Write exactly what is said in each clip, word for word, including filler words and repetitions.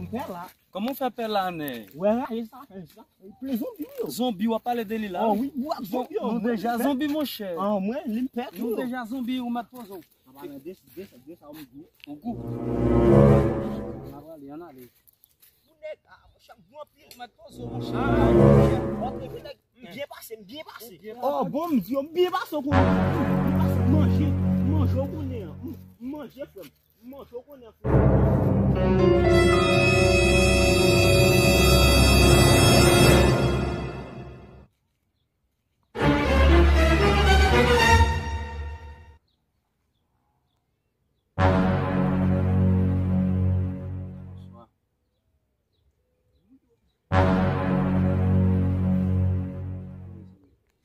M pè la. Kòman w fè pè la, nèg? Wè, raje sa, raje sa. Plen zonbi yo. Zonbi, w ap pale de li la? Oh, wi, w ap zonbi yo. Nou deja zonbi, monchè. Ah, mwen, li m pè tou. Nou deja zonbi, ou mèt poze w. Sa pa nan de, de, de sa, ou gou. Ou gou. Ann ale, ann ale. Pou nèg, ah, monchè, m gou anpil. Ou mèt poze w, monchè. Ah, monchè, ok, pou nèg, m byen pase, m byen pase. Oh, bon, m di yo, m byen pase, ou konnen. M byen pase, m manje, m manje, ou konnen, m manje, frè m. M manje, ou konnen, frè m.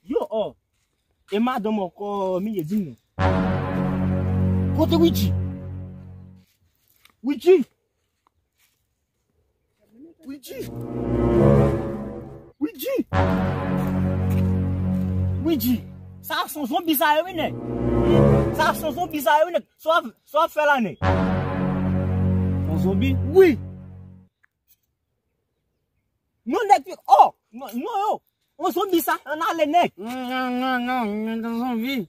Yo, oh. E madanm ankò, Miye, di m non. Kote Widji? Widji? Widji? Widji? Widji? Sa se yon zonbi sa ye, wi, nèg. Sa se yon zonbi sa ye, wi, nèg. Sa w ap, sa w ap fè la, nèg? Yon zonbi? Wi. Non, nèg, oh, non, non, yo. On zonbi sa, ann ale, nèg. Non, non, non, non, men yon zonbi.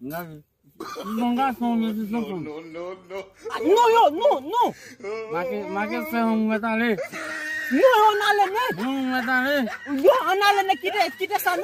Gade. Bon gason, men se zonbi. Non, non, non, non. Make, make fè yon mèt ale. Non, yo, ann ale, nèg. Non, mèt ale. Yo, ann ale, nèg, kite, kite sa, nèg.